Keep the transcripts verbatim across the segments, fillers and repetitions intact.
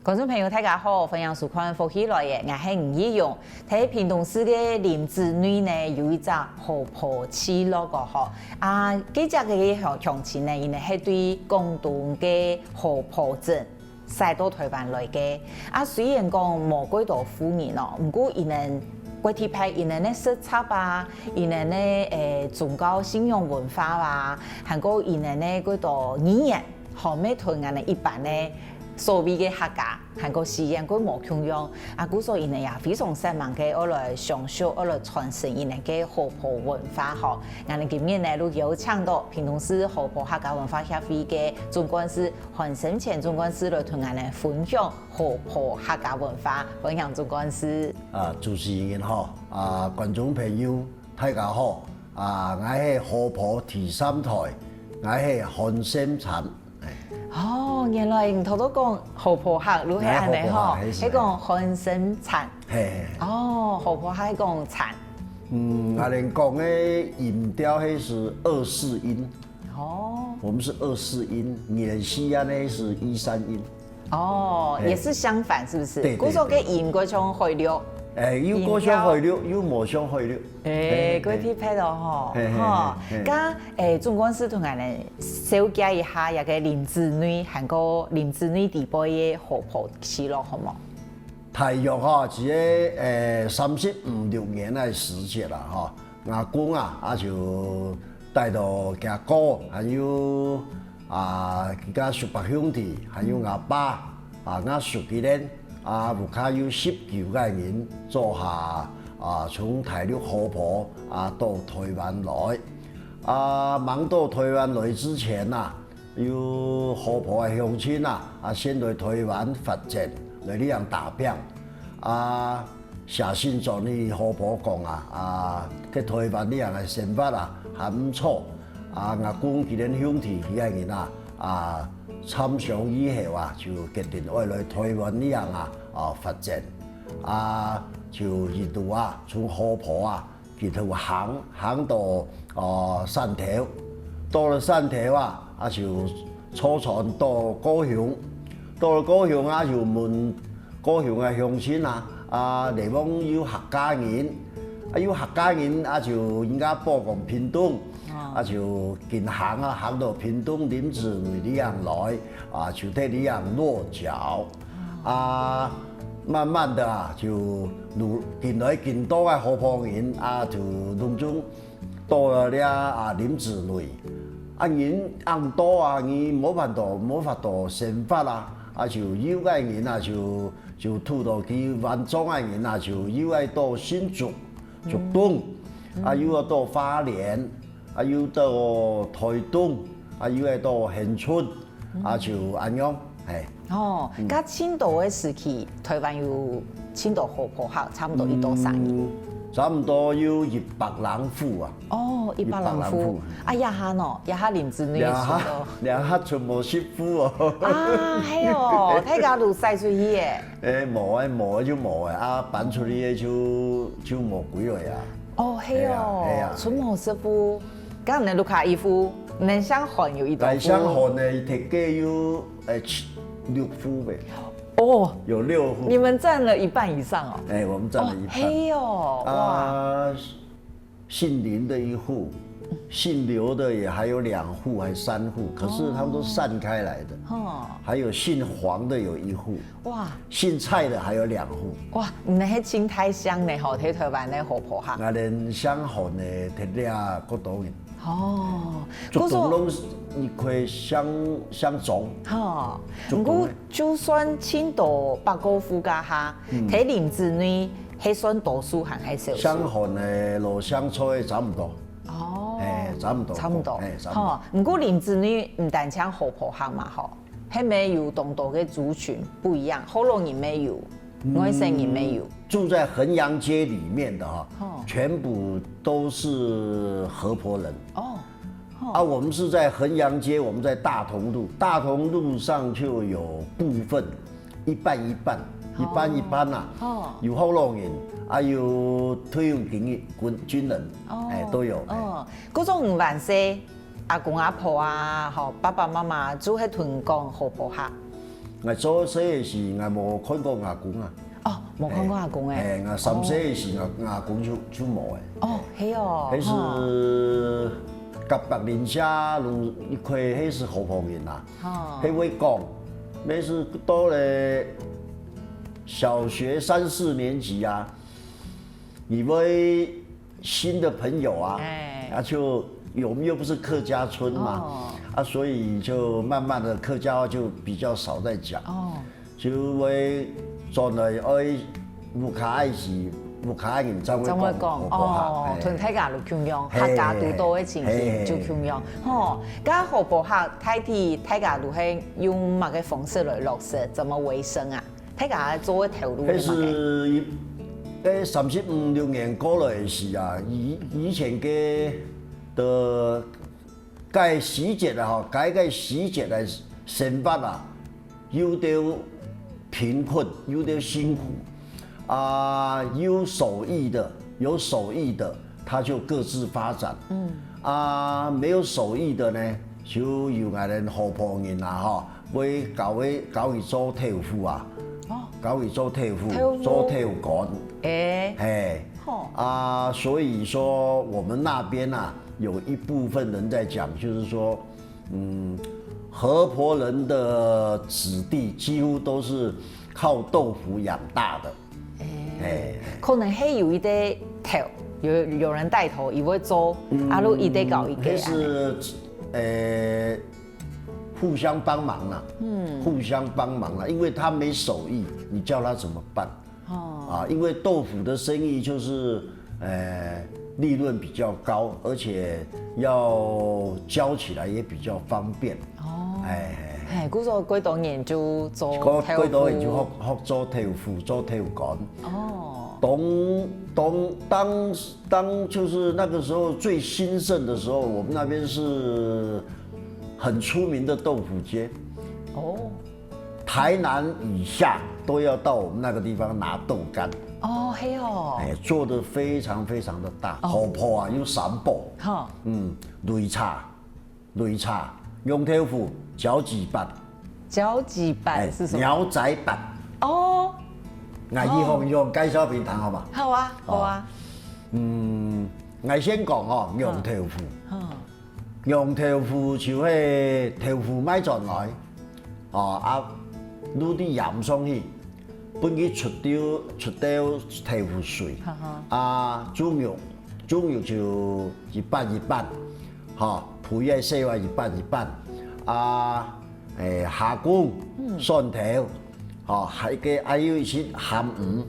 觀眾朋友，大家好，歡迎收看《福氣來了》，𠊎係吳奕蓉。在屏東市个林子內呢，有一隻河婆聚落个吼。啊，這隻个鄉，鄉親呢，佢等係對廣東个河婆鎮徙到臺灣來个。啊，雖然講無幾多戶人哦，毋過佢等，過特別佢等个食習啊，佢等个，誒，宗教信仰文化啊，還過佢等个幾多語言， 吼，乜同𠊎等一般个所謂个客家，還過西洋个無共樣。啊，故所佢等也非常煞猛个，愛來相續，愛來傳承佢等个河婆文化吼。𠊎等今日呢，就邀請到屏東市河婆客家文化協會个總幹事韓昇乾總幹事來同𠊎等分享河婆客家文化。歡迎總幹事。啊，主持人好，啊，觀眾朋友，大家好。啊，𠊎係河婆第三代，𠊎係韓昇乾。 哦，原來你頭頭講河婆客，就係恁仔吼，該講韓昇乾。係，係。哦，河婆客講乾。嗯，𠊎等講个音調係二四音。哦。我們是二四音，馬來西亞呢是一三音。哦，也是相反，是不是？對，對，故所个音過像海陸。哎，又過像海陸，又無像海陸。哎，過特別哦吼，係，係，吼，係。該 誒，總幹事同𠊎等紹介一下這个林子內，還過林子內底背个河婆聚落，好無？大約吼，係个，誒，三十五六年个時節啦，吼，吾公啊，啊就帶到厥哥，還有，啊，佢个叔伯兄弟，還有吾爸， 啊，吾叔佢等，啊，屋下有十九個人做下，啊，從大陸河婆，啊，到臺灣來。啊，吂到臺灣來之前啊，有河婆个鄉親啊，啊，先來臺灣發展，來這樣打拚。啊， 寫信轉去河婆講啊，啊，該臺灣這樣个生活啊，還毋錯。啊，吾公佢等兄弟幾個人啊，啊，參詳以後啊，就決定愛來臺灣這樣啊，啊，發展。啊，就一路啊，從河婆啊，一路行，行到，呃，汕頭。到了汕頭啊，啊，就坐船到高雄。到了高雄啊，就問 高雄个鄉親啊，啊，來往有客家人，啊，有客家人啊，就應該報講屏東，啊，就緊行啊，行到屏東林子內這樣來，啊，就在這樣落腳。啊，慢慢的啊，就路，緊來緊多个河婆人啊，就攏總 到了這啊林子內，啊人恁多啊，你無法度，無法度生活啊，啊就有个人啊就，就渡到去，原莊个人啊就有个到新竹、竹東，啊有个到花蓮，啊有到臺東，啊有个到恆春，啊就恁樣，嘿。 哦，該清朝个時期，臺灣有清朝河婆客，差毋多幾多儕人？嗯，差毋多有一百零戶啊。哦，一百零戶。一百零戶。啊，這下呢？這下林子內這下，這下賰無十戶哦。啊，係哦，大家都徙出去耶。誒，無誒，無誒就無誒，啊，搬出去誒就，就無幾个啊。哦，係哦，係啊，係啊。賰無十戶，該你屋下一戶，你姓韓有幾多戶？該姓韓誒，大概有 誒，七，六戶呗。哦，有六戶。你們佔了一半以上哦。誒，我們佔了一半。哦，係哦，哇。啊，姓林的一戶，姓劉的也還有兩戶還三戶，可是他們都散開來的。哦。還有姓黃的有一戶，哇。姓蔡的還有兩戶。哇，你們係清大姓呢吼，在臺灣个河婆客。𠊎等姓韓个，在這个角度 哦，竹東攏一塊相，相撞。吼，毋過就算清朝百過戶該下，在林子內，係算多數還係少數？姓韓个摎姓蔡个差毋多。哦，誒，差毋多，差毋多。誒，差毋多。吼，毋過林子內毋單淨河婆客嘛，吼，係毋係有當多个族群不一樣，福佬人乜有， 外省人乜有。住在衡陽街裡面的哈，哦。全部都是河婆人。哦，哦。啊，我們是在衡陽街，我們在大同路，大同路上就有部分，一半一半，一半一半啦。哦。有福佬人，啊，有退伍軍人，軍，軍人，哦。誒，都有，誒。哦，故所你還細， 阿公阿婆啊，吼，爸爸媽媽就係同講河婆客。𠊎做細个時，𠊎無看過阿公啊。哦，無看過阿公欸。欸，𠊎三歲个時，𠊎，𠊎阿公就，就無欸。哦，係哦，該係隔壁鄰舍，一塊該係河婆人啊。哦。該會講，每次到了小學三四年級啊，你會新的朋友啊，欸。啊就，我們又不是客家村嘛，哦。啊所以就慢慢的客家話就比較少在講。哦。 就會轉來愛屋下个時，屋下个人正會講，正會講，河婆話，哦，欸。同大家就共樣，係，客家堵到个情形就共樣。係，係。吼，該河婆話大體大家就係用麼个方式來落實，怎麼維生啊？大家做个頭路係麼个？該係一，該三十五六年過來个時啊，以，以前个，的 該時節啊，吼，該个時節个生活啊，有兜貧困，有兜辛苦，啊，有手藝的，有手藝的，他就各自發展。嗯。啊，沒有手藝的呢，就有𠊎等河婆人啊，吼，會教佢，教佢做豆腐啊，哦。教佢做豆腐，豆腐。做豆乾。欸。嘿。吼。啊，所以說我們那邊啊， 有一部分人在講，就是說，嗯，河婆人的子弟幾乎都是靠豆腐養大的。欸，欸。可能係有一個頭，有，有人帶頭，佢會做，嗯，啊，就一個搞一個啊。該係，呃，互相幫忙啦，嗯。互相幫忙啦，因為他沒手藝，你叫他怎麼辦？ 哦。啊，因為豆腐的生意就是，呃，利潤比較高，而且要教起來也比較方便。哦。欸，欸。嘿，故所幾多年就做豆腐。幾，幾多年就學，學做豆腐，做豆乾。哦。當，當，當，當就是那個時候最興盛的時候，我們那邊是很出名的豆腐街。哦。 台南以下都要到我們那個地方拿豆乾。哦，係哦。欸，做得非常非常的大，哦。河婆啊，有三寶。哈。嗯，擂茶，擂茶，用豆腐，攪粄粄。攪粄粄，欸，係麼个？鳥仔粄。哦。𠊎以後，哦。以後介紹分你聽，好嗎？好啊，好啊。哦。嗯，𠊎先講哦，用豆腐。嗯。嗯。 用豆腐就係豆腐買轉來，哦，啊，滷滴鹽上去，分佢出兜，出兜豆腐水。哈哈。啊，豬肉，豬肉就一半一半，吼，配个細个一半一半。啊，欸，蝦公，嗯。蒜頭， 哦，還有一個，還有一些鹹魚，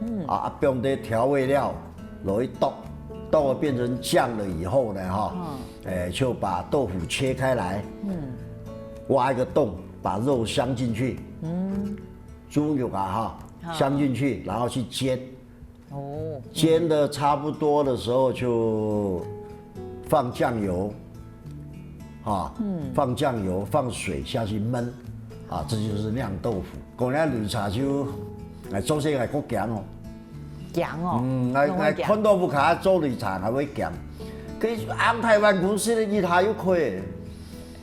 嗯。啊，啊，放兜調味料，落去剁，剁到變成醬了以後呢，哈，嗯。欸，就把豆腐切開來，嗯。挖一個洞，把肉鑲進去，嗯。豬肉啊，哈，好。鑲進去，然後去煎。 哦。煎得差不多的時候就放醬油，啊，嗯。放醬油，放水下去燜，啊，這就是釀豆腐。講到擂茶就，欸，做事還過驚哦。驚哦？嗯，𠊎，用个驚。𠊎看到屋下做擂茶還會驚。該紅台灣公司个一下又開。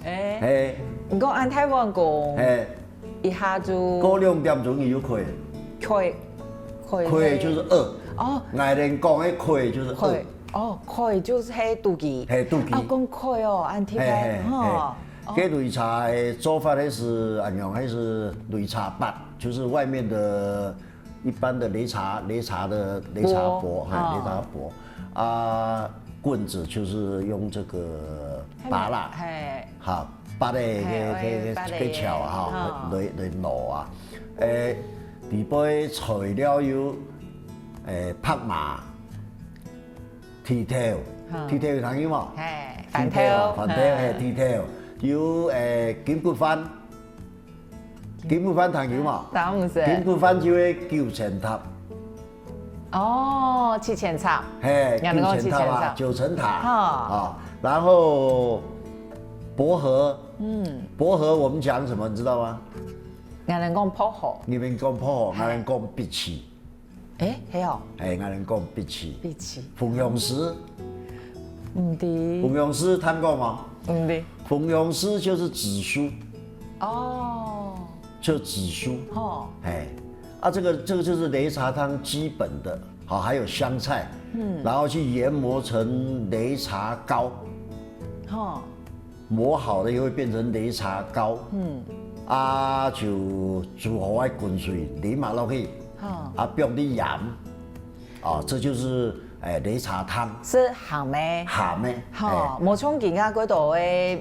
欸。欸。你講紅台灣公，欸。 一下就過兩點鐘佢又開。開，開，開就是餓。哦。𠊎等講个開就是餓。開，哦，開就是係肚飢。嘿，肚飢。啊，講開哦，恁特別，嘿，嘿，吼。嘿。哦。該擂茶个做法，該係恁樣，該係擂茶缽，就是外面的一般的擂茶，擂茶的擂茶缽，缽，嘿，哦。擂茶缽。啊，棍子就是用這個芭樂。嘿。 哈，八个，嘿，个，个，个，八个，个條啊，哈，吼。來，來挼啊。欸，裡背材料有，欸，白麻、地豆，吼。地豆有聽過無？嘿，地豆啊，番豆。番豆，嘿，嗯。地豆。有，欸，金骨番，金骨番聽過無？當然毋識。金骨番就係九層塔。 哦，七層塔。嘿，人講九層塔啊，七層塔。九層塔。哈。啊，然後薄荷，嗯。薄荷我們講什麼，你知道嗎？𠊎等講薄荷。你們講薄荷，嘿。𠊎等講荸薺。欸，係哦。欸，𠊎等講荸薺。荸薺。紅楊枝。毋知。紅楊枝聽過嗎？毋知。紅楊枝就是紫蘇。哦。就紫苏，吼，哎，啊，这个这个就是擂茶汤基本的，好，还有香菜，嗯，然后去研磨成擂茶膏，吼，磨好了以后会变成擂茶膏，嗯，啊，就煮好个滾水淋下落去，吼，啊，放啲盐，啊，这就是哎擂茶汤，是鹹个，鹹个，吼，哎，無像其他个多个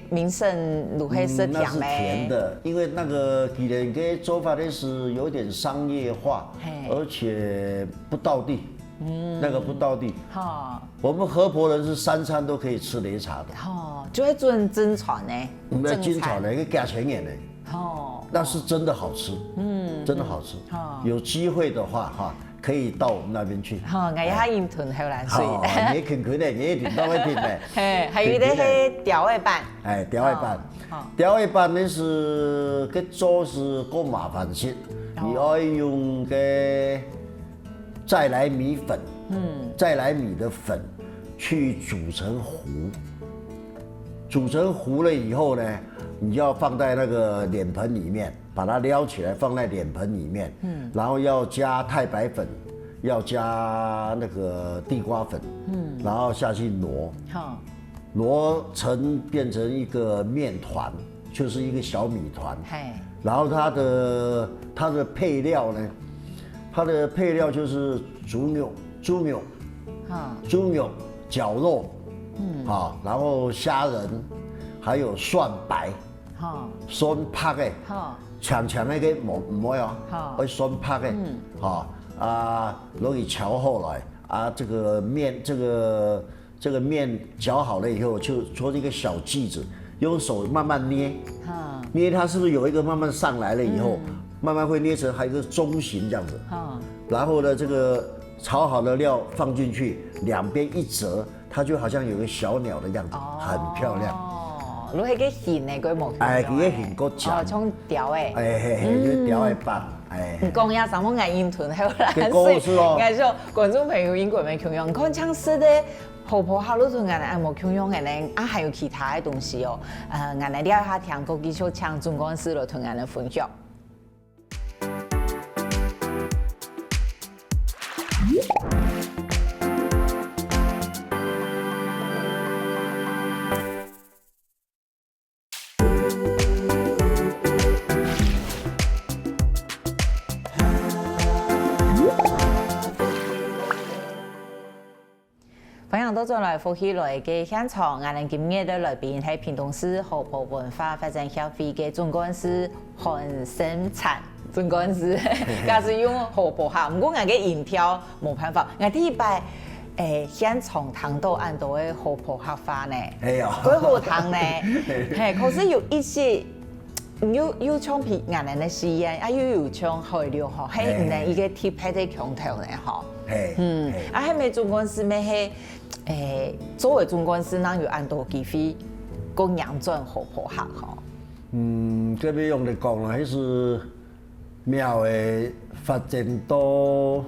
名勝路係食甜个，嗯，那是甜的，因为那个既然个做法呢是有点商业化，嘿，而且不道地，嗯，那个不道地。哈，我们河婆人是三餐都可以吃擂茶的，哈，就係準正餐呢，我们要经常的，一个价钱也呢，哦，那是真的好吃，嗯，真的好吃。哦，有机会的话哈，可以到我们那边去。好，我一下饮吞口水。好，你勤勤的，你一定到位听的。嘿，还有一个是雕个粄。哎，雕个粄，哦，哦，雕个粄呢是个做是够麻烦些，哦，你要用个再来米粉，嗯，再来米的粉去煮成糊。煮成糊了以后呢，你就要放在那个脸盆里面，把它撩起来放在脸盆里面，嗯，然后要加太白粉，要加那个地瓜粉，嗯，然后下去挪，好，挪成变成一个面团，就是一个小米团，嘿，然后它的它的配料呢，它的配料就是猪肉，猪肉，哈，猪肉绞肉，嗯，啊，然后虾仁，还有蒜白，哈，蒜白个，哈，长长个个无无哦，哈，要蒜白个，嗯，哈，啊，落去炒好来，啊，这个面这个这个面搅好了以后，就搓一个小剂子，用手慢慢捏，哈，捏它是不是有一个慢慢上来了以后，嗯，慢慢会捏成还有一个中形这样子，哈，然后呢，这个炒好的料放进去，两边一折，它就好像有个小鸟的样子，哦，很漂亮。哦，如果个形呢，个模样，哎，佢个形个像，哦，像雕个，哎嘿嘿，就雕个棒，哎。你讲呀，什么眼影吞，还有蓝色，结果是哦，应该说观众朋友应该没共样，你看像是的。 好不好？路同𠊎等恁無共樣个呢，啊，還有其他个東西哦。呃，𠊎等了下聽歌繼續請總幹事來同𠊎等分享。 歡迎倒轉來福氣來个現場，𠊎等今日个來賓係屏東市河婆文化發展協會个總幹事韓生燦總幹事，佢係用河婆客，毋過𠊎个音調無辦法，𠊎第一擺，誒，現場聽到恁多个河婆客話呢，係哦，幾好聽呢，係，可是有一些 又又像平安个實驗，啊又有像海陸吼，係毋係一个特別个腔調呢吼。係，嗯，係。啊，係毋係總幹事乜係，誒，作為總幹事，正有恁多機會，過仰轉河婆客吼。嗯，這邊用來講啦，還是廟个發展到 五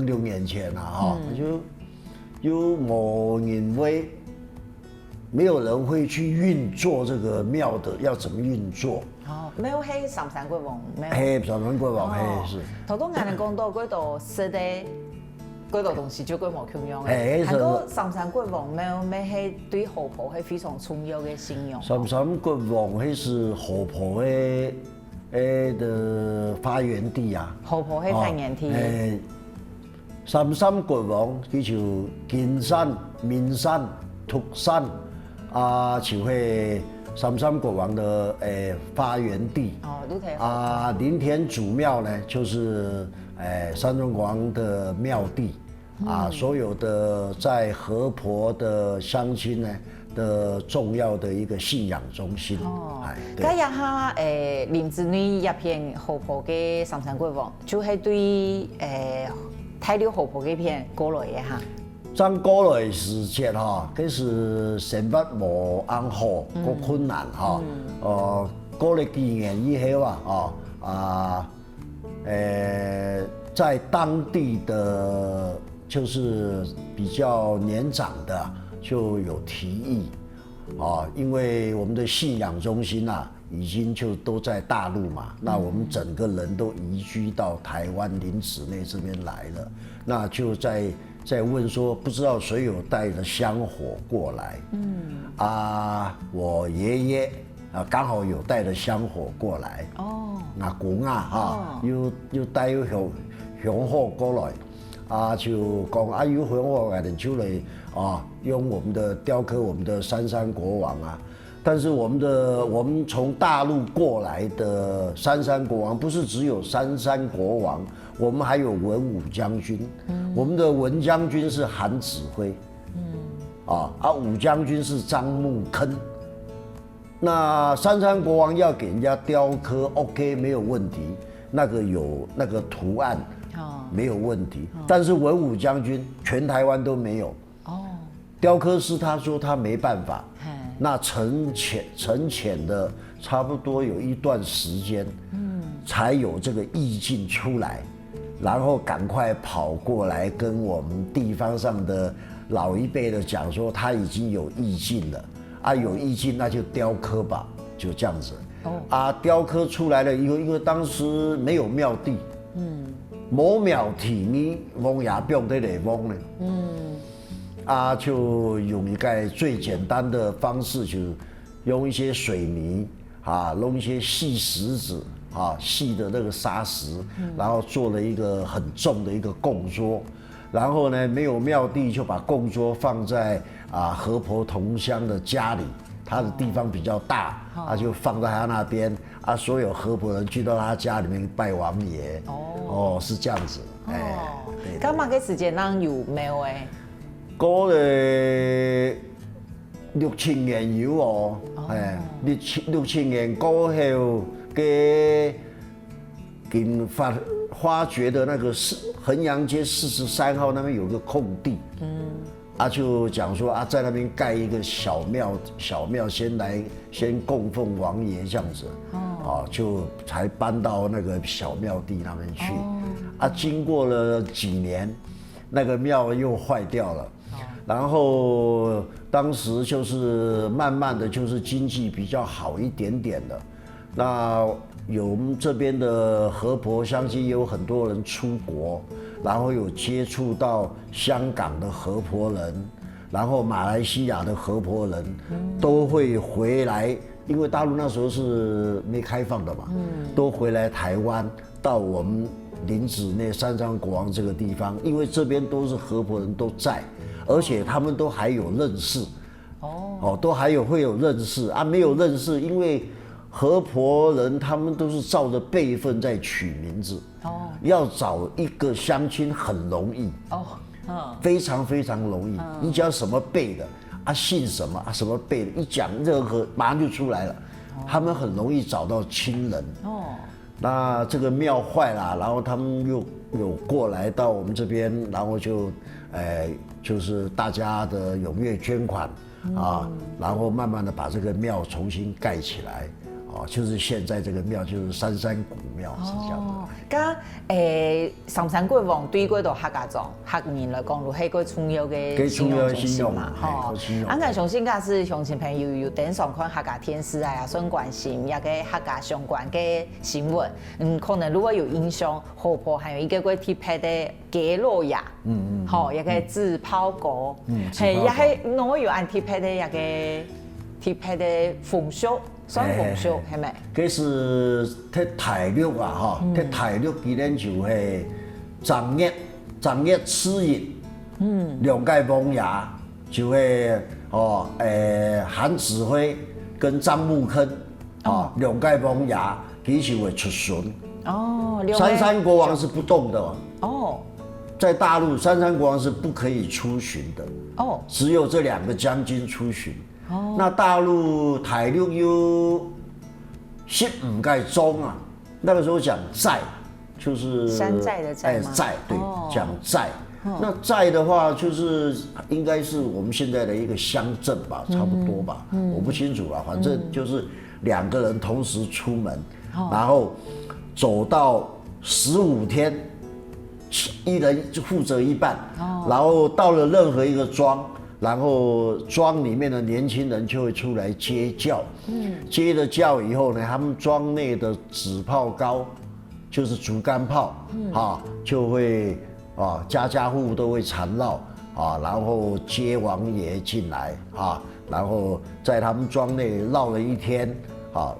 六年前啦，哈，嗯，就又無人會，沒有人會去運作這個廟的要怎麼運作。哦，廟係三山國王廟。係，三山國王，哦，係，係。頭先𠊎等講到幾多食个，幾多東西就幾無共樣个。係，係，還過三山國王廟乜係對河婆係非常重要个信仰。三山國王係河婆个 个的發源地啊。河婆个發源地。哦，誒，三山國王，佢就金山、明山、獨山，啊，就係三山國王的，誒，發源地。哦，你睇。啊，林田祖廟呢，就是，誒，三山國王的廟地。 啊，嗯，所有的在河婆的鄉親呢的重要的一個信仰中心。哦，哎，對。該這下，誒，林子內這片河婆个三山國王，就係對，誒，大陸河婆該片過來个哈。正過來時節哈，該時生活無恁好，嗯，過困難哈。嗯。呃，過了幾年以後啊，哦，啊， 呃，在當地的就是比較年長的就有提議，啊，因為我們的信仰中心啊，已经就都在大陆嘛，那我们整个人都移居到台湾林子内这边来了，那就在在问说，不知道谁有带着香火过来。嗯，啊，我爷爷啊，刚好有带着香火过来。哦，阿公啊，哈，哦，又又带有香香火过来，啊，就讲啊，有香火，俺们就来啊，用我们的雕刻我们的三山国王啊。但是我们的我们从大陆过来的三山国王，不是只有三山国王，我们还有文武将军。我们的文将军是韩子辉，啊啊，武将军是张木坑。那三山国王要给人家雕刻，OK，没有问题，那个有那个图案，哦，没有问题。但是文武将军全台湾都没有。哦，雕刻师他说他没办法，嘿，那沉潜沉潜的差不多有一段时间，嗯，才有这个意境出来，然后赶快跑过来跟我们地方上的老一辈的讲说他已经有意境了，啊，有意境那就雕刻吧，就这样子。哦，啊，雕刻出来了以后，因为当时没有庙地，嗯，无庙地，你王爷放得来放呢？嗯，啊，就用一个最简单的方式，就用一些水泥啊，弄一些细石子啊，细的那个砂石，然后做了一个很重的一个供桌。然后呢，没有庙地，就把供桌放在啊河婆同乡的家里，他的地方比较大，他就放在他那边啊，所有河婆人聚到他家里面拜王爷。哦，是这样子。哎，哦，对，对。該麼个時節正有廟誒？過了六七年有哦，哦，哎，六七六七年過後，該金發发掘的那个四衡阳街四十三号那边有个空地，嗯，啊，就讲说啊，在那边盖一个小庙，小庙先来先供奉王爷这样子，哦，啊，就才搬到那个小庙地那边去。哦，啊，经过了几年，那个庙又坏掉了。然后当时就是慢慢的就是经济比较好一点点的，那有我们这边的河婆乡亲有很多人出国，然后有接触到香港的河婆人，然后马来西亚的河婆人都会回来，因为大陆那时候是没开放的嘛，都回来台湾，到我们林子内三山国王这个地方，因为这边都是河婆人都在，而且他们都还有认识，哦，都还有会有认识啊，没有认识，因为河婆人他们都是照着辈分在取名字，哦，要找一个乡亲很容易，哦，嗯，非常非常容易，你只要什么辈的啊，姓什么啊，什么辈的，一讲任何马上就出来了，他们很容易找到亲人，哦。那这个庙坏了，然后他们又有过来到我们这边，然后就，呃，就是大家的踊跃捐款啊，然后慢慢的把这个庙重新盖起来，哦，就是现在这个庙就是三山古庙是这样的。哦，該，誒，三山國王對該个客家庄，客人來講，就係个重要个信仰中心嘛，最重要的信仰，吼。嘿，最重要的。啊，𠊎相信，假使鄉親朋友有經常看客家電視啊，也算關心這个客家相關个新聞， 嗯，可能如果有印象，河婆還有一个个特別个雞老爺，嗯嗯，吼，一个紙炮哥，嗯，嘿，紙炮哥。也係哪有恁特別个一个特別个風俗，算風俗，嘿嘿，係無？該係在大陸啊，吼，在大陸佢等就係正月，正月初一，嗯，兩个王爺就係，哦，誒，韓子輝跟張木坑， 啊，兩个王爺佢就會出巡。哦，兩个。三山國王是不動的哦。哦。在大陸，三山國王是不可以出巡的。哦。只有這兩个將軍出巡。哦。那大陸大陸有十五个莊啊，那個時候講寨，就是山寨的寨嗎？哎，寨，對，哦。講寨。嗯。那寨的話，就是應該是我們現在的一個鄉鎮吧，差不多吧，嗯，嗯。我不清楚啦，反正就是兩个人同時出門，哦。然後走到十五天，一人負責一半，哦。然後到了任何一个庄，然后庄里面的年轻人就会出来接轿，嗯，接了轿以后呢，他们庄内的纸炮糕，就是竹竿炮，嗯，哈，就会啊，家家户户都会缠绕啊，然后接王爷进来啊，然后在他们庄内绕了一天啊，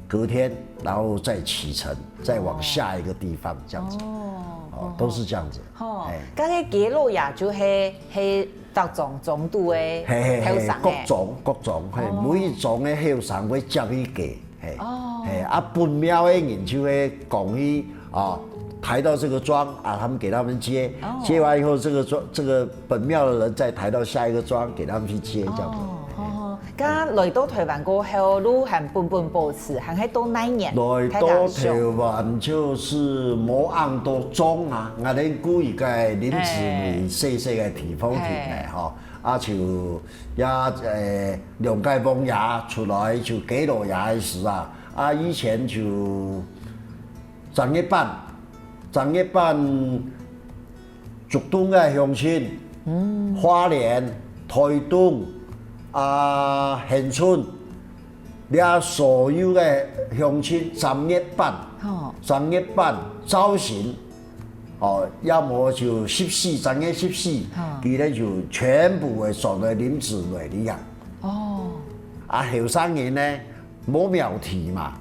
隔天然后再启程，再往下一个地方这样子，哦，哦，都是这样子。哦，哎，刚才街老爷就系系搭庄庄肚个，嘿嘿嘿，各庄各庄，嘿，哦，每一庄个后生会接一个，嘿，哦，嘿，啊，本庙个人就会讲伊啊，抬到这个庄啊，他们给他们接，哦，接完以后，这个庄这个本庙的人再抬到下一个庄，给他们去接，这样子。哦，哦，刚刚来到台湾过后，路还本本保持，还系到哪一年？来到台湾就是无恁多庄啊，我哋估一个林子明细细个地方去呢，吼，啊就也呃两个王爷出来就街老爷个时啊，啊以前就正月半，正月半 竹东个鄉親，花蓮、台東、啊恆春，這所有个鄉親，正月半，正月半朝晨，哦，要麼就十四，正月十四，佢等就全部會上來林子內裡行。哦，啊後生人呢，無廟地嘛，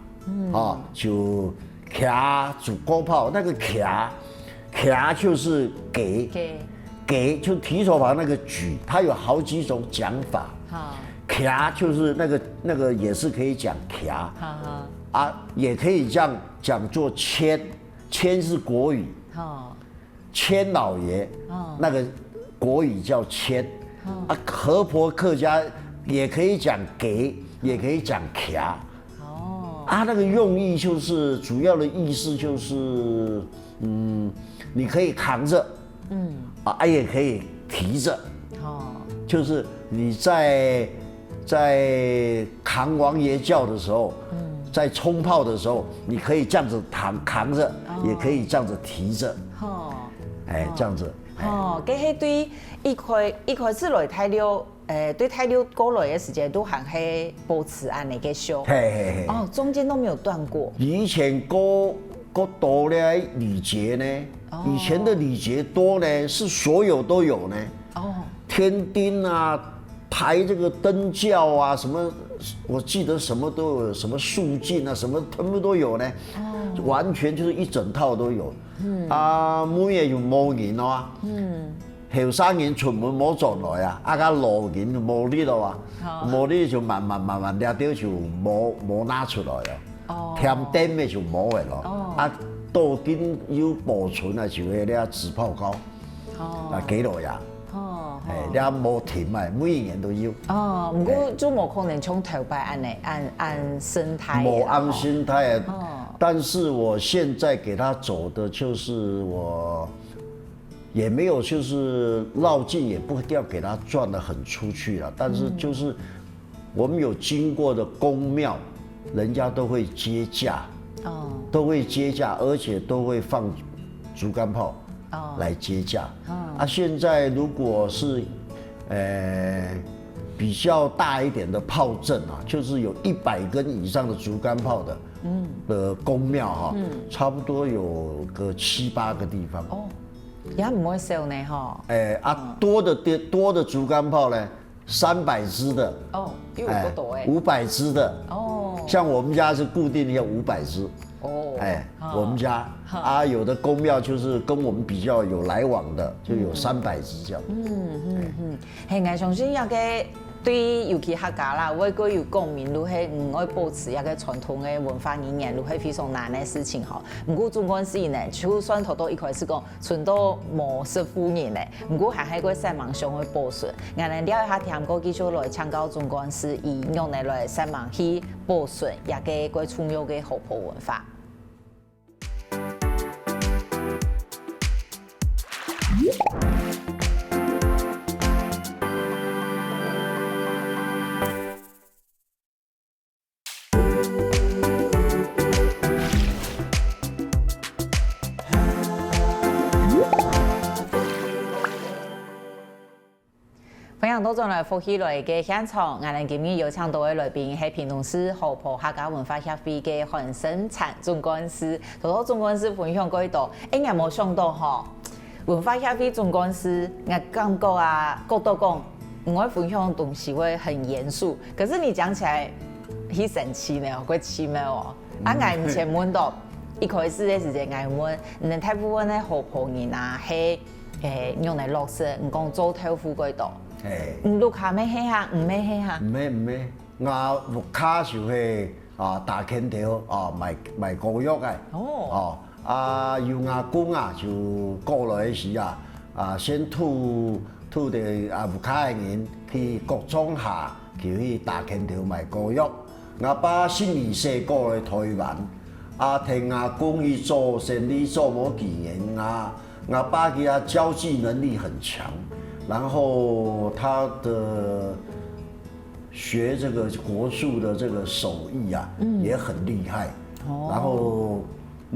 哦，就 騎竹篙炮，那个騎，騎就是舉，舉，舉就提手旁那个举，它有好几种讲法。哈，骑就是那个那个也是可以讲骑，哈哈，啊，也可以这样讲做牵，牵是国语，哈，牵老爷，哦，那个国语叫牵。哦，啊，河伯客家也可以讲给，也可以讲卡。哦，啊，那个用意就是主要的意思就是，嗯，你可以扛着，嗯，啊，也可以提着，哦，就是你在在扛王爷轿的时候，嗯，在冲炮的时候，你可以这样子扛扛着，哦，也可以这样子提着，哦，哎，这样子。 哦，这是对一开一开始来大陆，呃，对大陆过来个时间，都还是保持恁样个手。嘿嘿嘿。哦，中间都没有断过。以前过过多的礼节呢，哦，以前的礼节多呢，是所有都有呢。哦，添丁啊，抬这个灯轿啊，什么，我记得什么都有，什么肃静啊，什么全部都有呢。哦，完全就是一整套都有。 啊，尾仔就無人囉啊。後生人出門無轉來啊，啊，該老人無力囉啊，無力就慢慢慢慢，這兜就無無拿出來囉。添丁个就無个囉。啊，到今有保存个就係這紙炮糕，啊，街老爺。哦，哎，這無停啊，每一年都有。哦，毋過就無可能像頭擺恁樣，恁恁生態个啦，無恁生態啊。哦，但是我現在給他走的就是我 也没有就是繞境，也不一定要给他賺得很出去了。但是就是我们有经过的公庙，人家都会接驾，哦，都会接驾，而且都会放竹竿炮，哦，来接驾。啊，现在如果是呃比较大一点的炮阵啊，就是有一百根以上的竹竿炮的，嗯，的公庙哈，嗯，差不多有个七八个地方。哦， 也毋會少呢吼。哎，啊，多的地多的竹竿炮呢，三百支的，哦，又有个多哎，五百支的，哦，像我们家是固定要五百支，哦，哎，我们家啊，有的公庙就是跟我们比较有来往的，就有三百支这样。嗯嗯嗯，嘿，𠊎相信這个對尤其客家啦，會過有共鳴，就係嗯愛保持這个傳統个文化語言，就係非常難个事情吼。毋過總管事呢，就算頭到一開始講 存到無十戶人呢，毋過還係會煞猛想愛保存。𠊎等尞一下聽歌，繼續來請教總管事，仰仔來煞猛去保存這个蓋重要个河婆文化。歡迎倒轉來福氣來个現場，𠊎等今日邀請到个來賓係屏東市河波客家文化協會个韓勝燦總幹事。頭頭總幹事分享過一道，哎，𠊎無想到吼，文化協會總幹事，𠊎感覺啊，覺得講，你會分享的東西會很嚴肅，可是你講起來，很神奇呢，會奇妙哦。啊，𠊎以前問到，一開始个時間，𠊎問，你們大部分个河波人啊，係，誒，用來落實，你講做豆腐過一道。嘿。你屋下乜係哈，你乜係哈？毋係，毋係，𠊎屋下就係，啊，打拳頭，啊，賣，賣膏藥个。哦。哦，啊，由阿公啊，就過來个時啊，啊，先渡，渡著啊，屋下个人去各庄下，就去打拳頭賣膏藥。 吾爸十二歲過來台灣，啊，聽阿公去做生理做無幾年，吾，吾爸佢个交際能力很強，然後他的學這個國術的這個手藝啊，嗯。也很厲害。哦。然後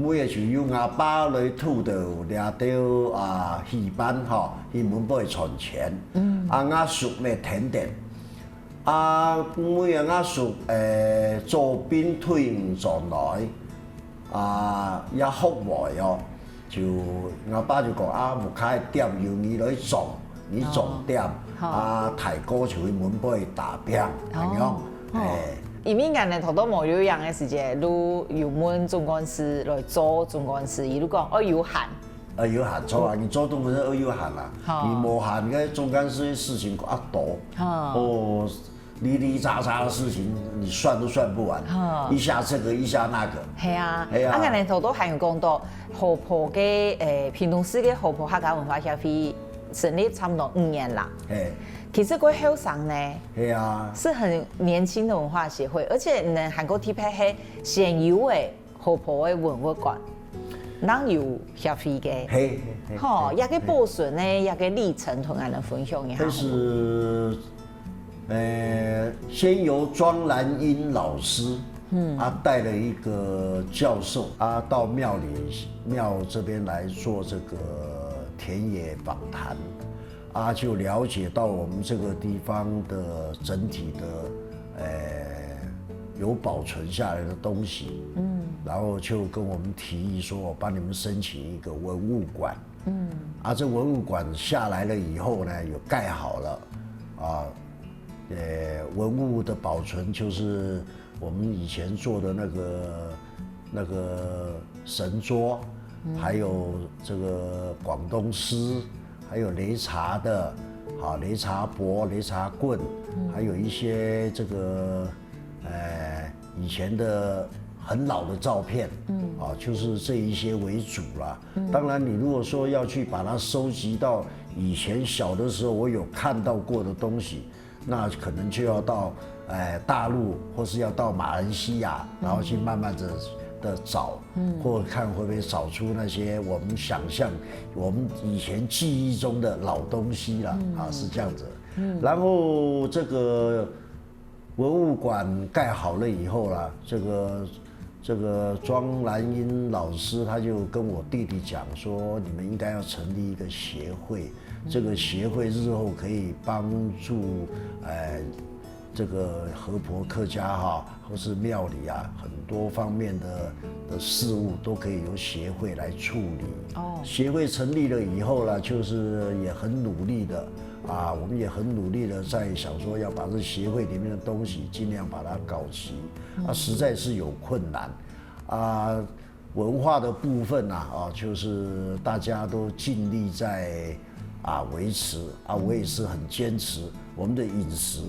尾仔就由吾爸來渡著這兜啊戲班吼，去門背賺錢。嗯。啊，吾叔乜跈等。 啊，尾仔吾叔，誒，做兵退伍轉來，啊，也學會哦，就吾爸就講啊，屋下个店由你來掌，你掌店，哦。啊，大哥就去門背打拚，哦。恁樣，哦。誒。因為𠊎等頭到無有閒个時節，就有問總幹事來做總幹事，佢就講，哦，有閒。 呃，有閒，做啊，你做東西都有閒啦。好。你無閒，該總幹事个事情啊多。好。哦，零零雜雜的事情，你算都算不完。好。一下這個，一下那個。係啊，係啊。啊，𠊎等頭到還有講到，河波个，誒，屏東市个河波客家文化協會成立差不多五年啦。嘿。其實過後生呢，係啊。是很年輕的文化協會，而且呢，還過特別係現有个 河波个文物館，正有協會个。嘿，嘿，嘿，吼，嘿，這个保存呢，嘿。這个歷程同𠊎等分享一下。但是，呃，先由莊蘭英老師，嗯。他帶了一個教授，啊，到廟裡，廟這邊來做這個田野訪談。 啊，就了解到我們這個地方的整體的，呃，有保存下來的東西，嗯。然後就跟我們提議說，我幫你們申請一個文物館。嗯。啊，這文物館下來了以後呢，有蓋好了，啊，呃，文物的保存就是 我們以前做的那個，那個神桌，嗯。還有這個廣東獅，還有擂茶的，啊，擂茶缽、擂茶棍，嗯。還有一些這個，呃，以前的很老的照片，嗯。啊，就是這一些為主啦。嗯。當然，你如果說要去把它收集到以前小的時候我有看到過的東西， 那可能就要到，呃，大陸，或是要到馬來西亞，嗯。然後去慢慢地，地找，嗯。或看會不會找出那些我們想像、我們以前記憶中的老東西了，嗯。啊，是這樣子。嗯。然後這個文物館蓋好了以後啦，這個 這個莊蘭英老師他就跟我弟弟講說，你們應該要成立一個協會，嗯。這個協會日後可以幫助，呃，這個河婆客家哈，或是廟裡啊，很多方面的，的事務都可以由協會來處理。哦。協會成立了以後呢，就是也很努力的，啊，我們也很努力的在想說要把這協會裡面的東西盡量把它搞齊。 啊，嗯。實在是有困難。啊，文化的部分啊，啊，就是大家都盡力在，啊，維持。啊，我也是很堅持我們的飲食。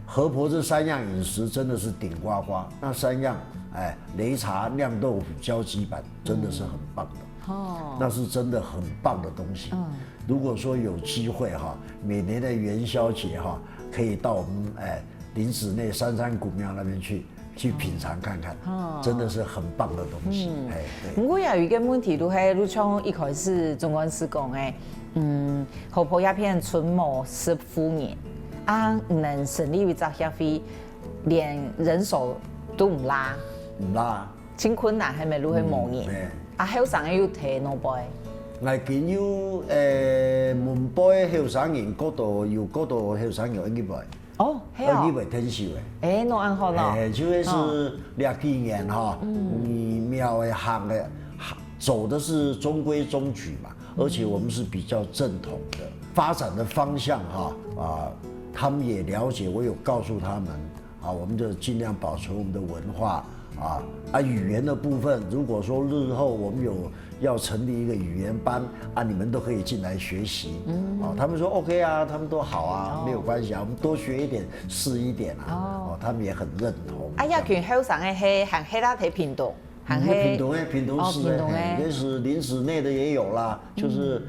河婆這三樣飲食真的是頂呱呱，那三樣，哎，擂茶、釀豆腐、交際板，真的是很棒的。哦。那是真的很棒的東西。嗯。如果說有機會哈，每年的元宵節哈，可以到我們，哎，林子內三山古廟那邊去，去品嚐看看，哦。真的是很棒的東西。嗯。哎，對。毋過也有一個問題，就係，就像一開始總幹事講个，嗯，河婆這片賰無十戶人，啊，你等成立一隻協會，連人手都毋罅。毋罅。真困難，係無？就係無人。嗯，嘿。啊，後生个又忒老輩。𠊎見有，誒，門背个後生人，過多，有過多後生人愛入來，哦，係哦。愛入來𢯭手个。誒，哪恁好呢？誒，就係這幾年哈，嗯，廟个行个，走的是中規中矩嘛，而且我們是比較正統的發展的方向哈，啊，他們也了解，我有告訴他們，啊，我們就盡量保存我們的文化啊。啊，語言的部分，如果說日後我們有要成立一個語言班，啊，你們都可以進來學習。哦，他們說OK啊，他們都好啊，沒有關係啊，我們多學一點是一點啊。哦，他們也很認同。啊，這群後生个係還係在屏東，還係屏東个，屏東市个，哦，屏東个。嘿，也是林子內的也有啦，就是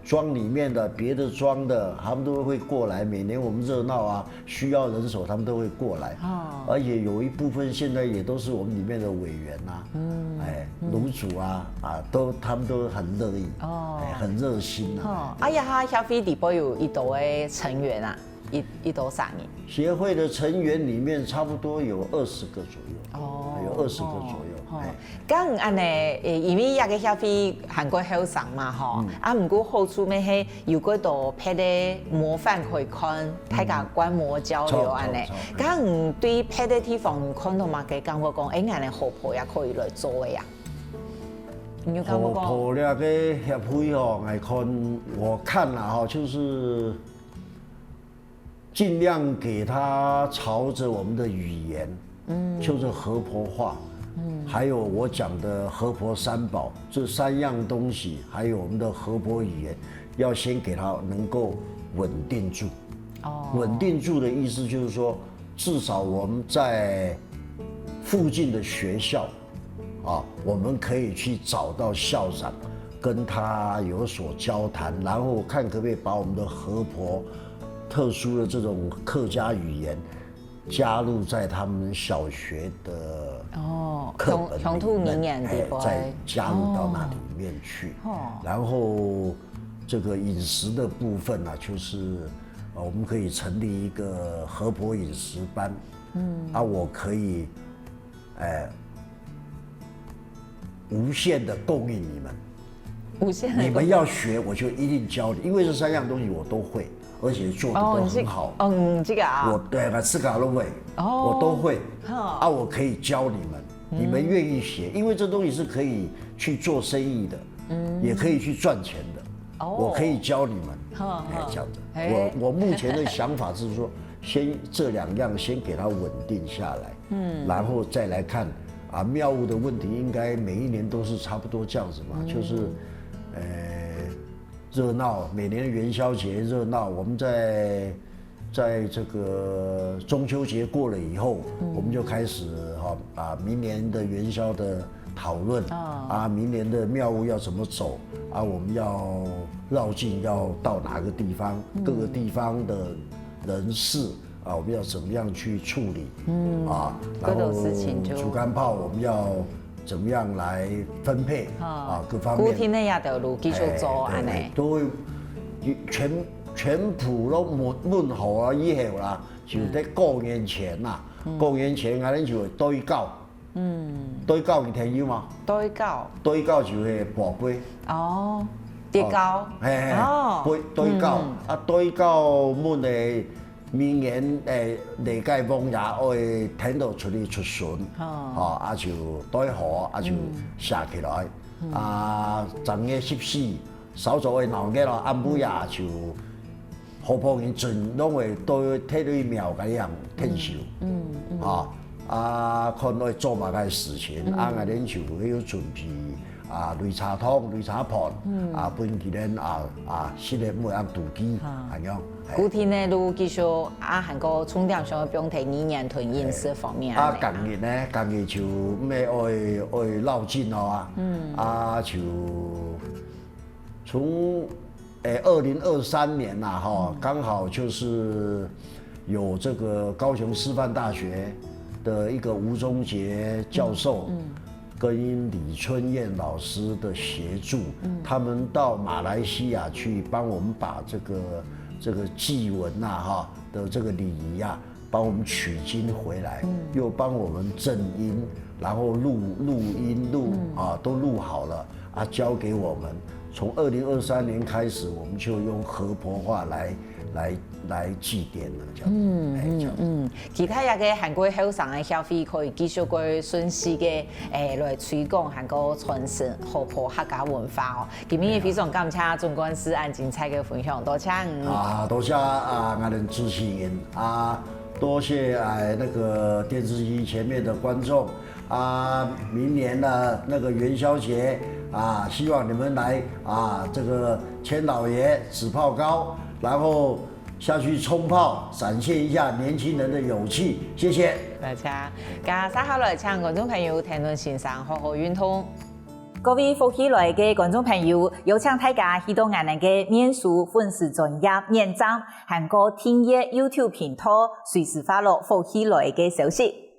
庄裡面的、別的庄的，他們都會過來。每年我們熱鬧啊，需要人手，他們都會過來。哦。而且有一部分現在也都是我們裡面的委員啊，嗯，哎，爐主啊，啊，都，他們都很樂意，哦，哎，很熱心啊。哦，啊，這下協會裡背有幾多个成員啊？幾，幾多儕人？協會的成員裡面差不多有二十個左右，哦，有二十個左右，哦，哎。 該恁呢，誒，因為這個協會還過後生嘛，吼，啊，毋過好處乜係有幾多別个模範可以看，大家觀摩交流恁呢。著，著，著。該你對別个地方看到麼个感覺講，誒，恁呢河婆也可以來做个呀？你有感覺講？河婆這個協會吼，來看，我看啦吼，就是 盡量給他朝著我們的語言，嗯，就是河婆話，嗯，還有我講的河婆三寶，這三樣東西，還有我們的河婆語言，要先給它能夠穩定住。哦。穩定住的意思就是說，至少我們在附近的學校， 啊，我們可以去找到校長，跟他有所交談，然後看可不可以把我們的河婆特殊的這種客家語言加入在他們小學的，哦，課本裡面，鄉，鄉土語言裡背。哎，再加入到那裡面去。哦。哦。然後這個飲食的部分呢，就是，呃，我們可以成立一個河婆飲食班。嗯。啊，我可以 哎，無限地供應你們。無限地供應。你們要學，我就一定教你，因為這三樣東西我都會，而且做得都很好。哦，你這，哦，你這個啊。我，對，我自家都會，哦。我都會。哈。啊，我可以教你們，嗯。你們願意學，因為這東西是可以去做生意的，嗯。也可以去賺錢的。哦。我可以教你們，哈，哎，哈。這樣子。哎。我，我目前的想法是說，先這兩樣先給它穩定下來。 嗯。然後再來看，啊，廟務的問題應該每一年都是差不多這樣子嘛，嗯。就是，呃，熱鬧，每年的元宵節熱鬧，我們在，在這個中秋節過了以後，嗯。我們就開始，哈，啊，明年的元宵的討論，啊。啊，明年的廟務要怎麼走，啊，我們要遶境要到哪個地方，嗯。各個地方的人士， 啊，我們要怎麼樣去處理？嗯，啊，然後這種事情就，竹竿炮我們要怎麼樣來分配？啊。啊，各方面。固定个這條路繼續做，哎，對，恁呢。對，都會全，全部都問，問好了以後啦，就在過年前啦，嗯。過年前，𠊎等就會對告， 嗯。對告你聽有無？對告。對告就係跋杯。哦，跌跤。哦，嘿，嘿，哦。杯，對告。嗯。啊，對告問个明年，誒，歷屆王爺愛跈到出去出巡。哦。哦，啊就對好，啊就，嗯。寫起來。嗯。啊，正月十四， 稍早个鬧熱咯，暗晡夜就河婆人準攏會到，提去廟該樣𢯭手。嗯，嗯。啊，啊，看愛做麼个事情，嗯。啊，𠊎等就會有準備，啊，擂茶湯、擂茶盤，嗯。啊，分佢等，啊，啊，食了毋會恁肚飢，啊。恁樣。嘿。固定个路繼續，啊，還過重點想愛放在語言同飲食方面。嘿。啊，恁呢啊。今日呢，今日就毋係愛，愛遶境咯啊。嗯。啊，就 從，誒，二零二三年呐，哈，嗯。剛好就是有這個高雄師範大學的一個吳中杰教授，嗯，嗯。跟李春燕老師的協助，嗯。他們到馬來西亞去幫我們把這個，這個祭文呐，哈，的這個禮儀啊， 幫我們取經回來，嗯。又幫我們正音，然後錄，錄音，錄，嗯。啊，都錄好了，啊，交給我們，从二零二三年开始，我们就用河婆话来来来祭奠了，这样。嗯嗯嗯，其他一个韩国后生个消费可以继续个顺势个，诶，来推广韩国传承河婆客家文化哦。今日也非常感谢总干事恁精彩个分享，多谢你。啊，多谢啊，我们主持人啊，多谢哎那个电视机前面的观众。啊，明年呢，那个元宵节啊，希望你们来啊，这个牵老爷、紫泡糕，然后下去冲泡，展现一下年轻人的勇气。谢谢。而且，接下來请观众朋友听听先生好好运动。各位福气来个观众朋友，邀请大家去到俺个面书粉丝专页点赞，还有订阅YouTube频道，随时follow福气来个消息。